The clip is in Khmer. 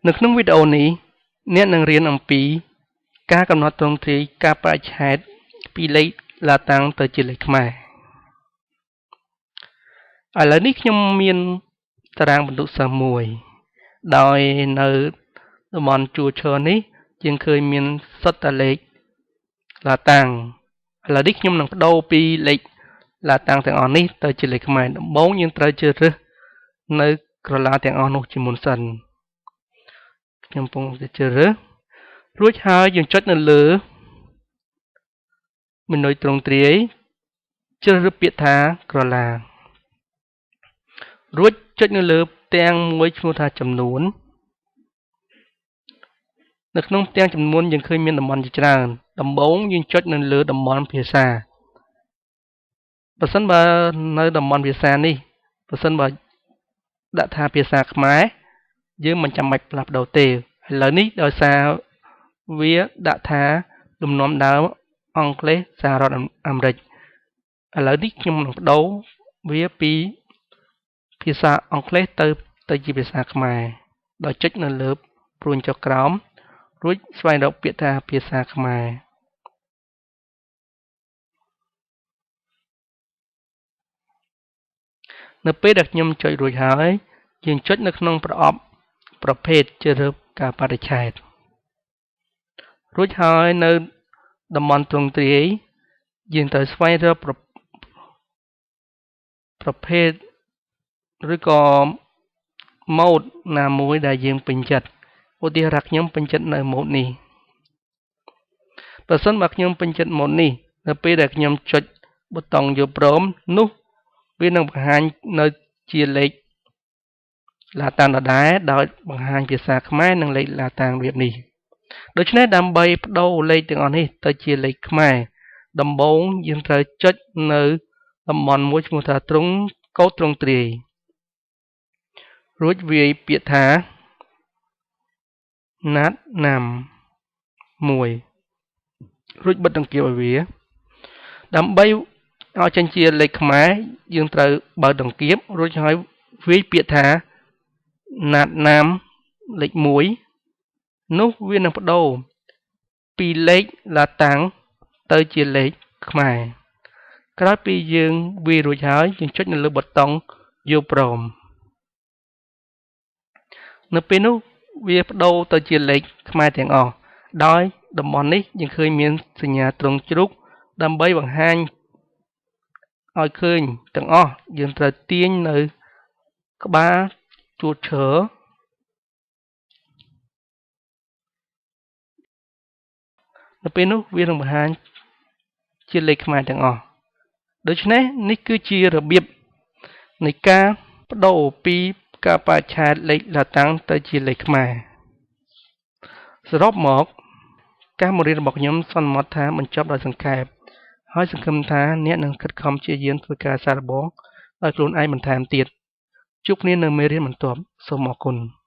នៅក្នុងវីដេអូនេះអ្នកនឹងរៀនអំពីការកំណត់ទ្រង់ទ្រាយការបរិច្ឆេទពីលេខឡាតាំងទៅជាលេខខ្មែរឥឡូវនេះខ្ញុំមានតារាងបន្ទុកសិស្សមួយដោយនៅតំបន់ជួរឈរនេះយើងឃើញមានសុទ្ធតែលេខឡាតាំងឥឡូវនេះខ្ញុំនឹងប្ដូរពីលេខឡាតាំងទាំងអស់នេះទៅជាលេខខ្មែរដំបូងយើងត្រូវជ្រើសរើសនៅក្រឡាទាំងអស់នោះជាមុនសិនខ្ញុំកំពុងតែជ្រើសរើសរួចហើយយើងចុចនៅលើមេនុយទ្រង់ទ្រាយជ្រើសរើសពាក្យថាក្រឡារួចចុចនៅលើផ្ទាំងមួយឈ្មោះថាចំនួននៅក្នុងផ្ទាំងចំនួនយើងឃើញមានតំបន់ជាច្រើនដំបូងយើងចុចនៅលើតំបន់ភាសាប្រសិនបើនៅតំបន់ភាសានេះប្រសិនបើដាក់ថាភាសាខ្មែរយើងមិនចាំបាច់ផ្លាស់ប្ដូរទេឥឡូវនេះដោយសារវាដាក់ថាលំនាំដើមអង់គ្លេសសហរដ្ឋអាមេរិកឥឡូវនេះខ្ញុំនឹងប្ដូរវាពីភាសាអង់គ្លេសទៅជាភាសាខ្មែរដោយចុចនៅលើព្រួញចុះក្រោមរួចស្វែងរកពាក្យថាភាសាខ្មែរនៅពេលដែលខ្ញុំចុចរួចហើយយើងចុចនៅក្នុងប្រអប់ប្រភេទជ្រើសរើសការបរិច្ឆេទរួចហើយនៅតំបន់ទ្រង់ទ្រាយយើងត្រូវស្វែងរកប្រភេទឬក៏ម៉ូដណាមួយដែលយើងពេញចិត្តឧទាហរណ៍ខ្ញុំពេញចិត្តនៅម៉ូដនេះប្រសិនបើខ្ញុំពេញចិត្តម៉ូដនេះនៅពេលដែលខ្ញុំចុចប៊ូតុងយល់ព្រមនោះវានឹងបង្ហាញនៅជាលេខឡាតាំងដដែលដោយបង្ហាញភាសាខ្មែរនិងលេខឡាតាំងរបៀបនេះដូច្នេះដើម្បីប្ដូរលេខទាំងអស់នេះទៅជាលេខខ្មែរដំបូងយើងត្រូវចុចនៅតំបន់មួយឈ្មោះថាទ្រង់កូដទ្រង់ទ្រាយរួចវាយពាក្យថាណាត់ណាំ1រួចបិទដង្កៀបឲ្យវាដើម្បីឲ្យចេញជាលេខខ្មែរយើងត្រូវបើកដង្កៀបរួចហើយវាយពាក្យថាណាត់ណាំលេខ1នោះវានឹងប្ដូរពីលេខឡាតាំងទៅជាលេខខ្មែរក្រោយពីយើងវាយរួចហើយយើងចុចនៅលើប៊ូតុងយល់ព្រមនៅពេលនោះវាប្ដូរទៅជាលេខខ្មែរទាំងអស់ដោយតំបន់នេះយើងឃើញមានសញ្ញាទ្រង់ជ្រូកដើម្បីបង្ហាញឲ្យឃើញទាំងអស់យើងត្រូវទាញនៅក្បាលជួរឈរនៅពេលនោះវានឹងបង្ហាញជាលេខខ្មែរទាំងអស់ដូច្នេះនេះគឺជារបៀបនៃការបដូរពីការបរិច្ឆេទលេខឡាតាំងទៅជាលេខខ្មែរសរុបមកការបង្រៀនរបស់ខ្ញុំសន្មតថាបញ្ចប់ដោយសង្ខេបហើយសង្ឃឹមថាអ្នកនឹងខិតខំព្យាយាមធ្វើការសាកល្បងដោយខ្លួនឯងបន្ថែមទៀតជួបគ្នានៅមេរៀនបន្ទាប់សូមអរគុណ។